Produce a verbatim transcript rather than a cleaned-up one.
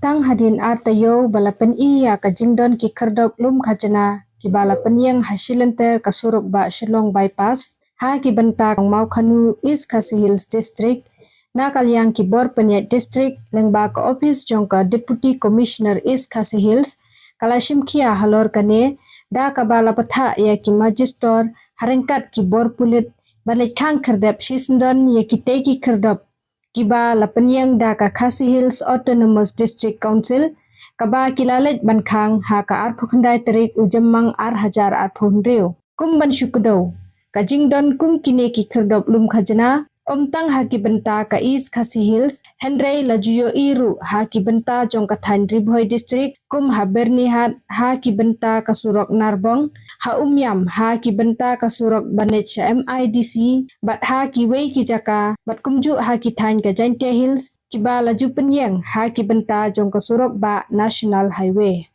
Tang hadien ar taïew ba la pyni ïa ka jingdon ki khyrdop lum khajna kiba la pynïeng ha shilynter ka surok bah Shillong Bypass ha ki bynta ka Mawkhanu, East Khasi Hills District, na ka liang ki bor pynïaid district lyngba ka ophis jong ka Deputy Commissioner East Khasi Hills, ka la shimkhia halor kane da kaba la pathah ïa ki majistor ha ryngkat ki bor pulit ban leit khang khyrdep shisyndon ïa kitei ki khyrdop kiba la pynïeng da ka Khasi Hills Autonomous District Council, kaba ki la leit ban khang ha ka arphew khyndai tarik u Jymmang ar hajar arphew hynriew. Kum ban shu kdew, ka jingdon kum kine ki khyrdop lum khajna ym tang ha ki bynta ka East Khasi Hills, hynrei la ju ïohi ruh ha ki bynta jong ka thaiñ Ri Bhoi District, kum ha Byrnihat ha ki bynta ka surok Narbong, ha Umiam ha ki bynta ka surok ban leit sha M I D C, bad ha kiwei ki jaka, bad kumjuh ha ki thaiñ ka Jaintia Hills, kiba la ju pynïeng ha ki bynta jong ka surok bah National Highway.